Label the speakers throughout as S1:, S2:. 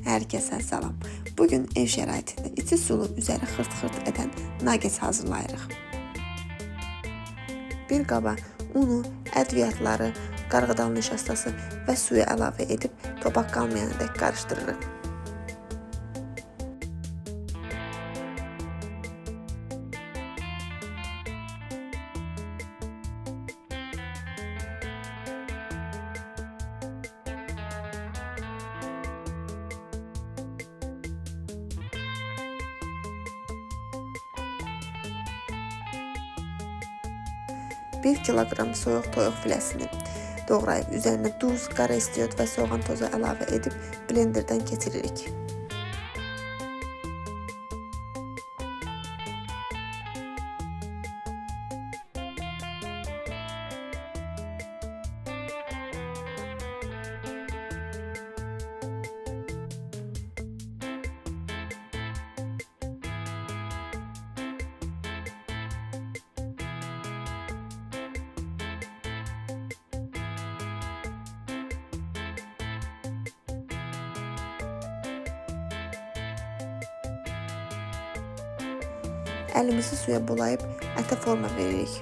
S1: Hər kəsə salam. Bugün ev şəraitində içi sulu, üzəri xırt-xırt edən nuggets hazırlayırıq. Bir qaba unu, ədviyyatları, qarğıdalı nişastası və suyu əlavə edib topaq qalmayana dək qarışdırırıq. Bir kiloqram soyuq toyuq filesini doğrayıb üzərinə duz, qara istiot və soğan tozu əlavə edib blenderdən keçiririk. Əlimizi suya bulayıb ətə forma veririk.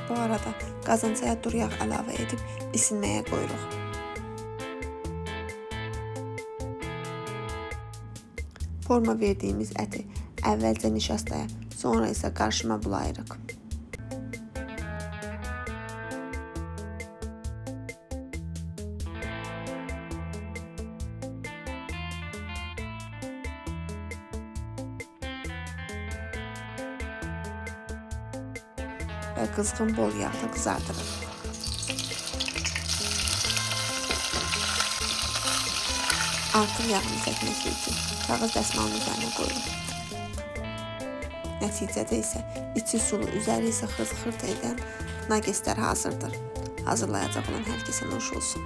S1: Bu arada qazancaya duru yağ əlavə edib isinməyə qoyuruq. Forma verdiyimiz əti əvvəlcə nişastaya, sonra isə qarışıma bulayırıq. Və qızğın bol yağda qızardırıq. Artıq yağını çəkməsi üçün kağız dəsmalın üzərinə qoyuruq. Nəticədə isə içi sulu, üzəri isə xırt-xırt edən nuggetslər hazırdır. Hazırlayacaq olan hər kəsə nuş olsun.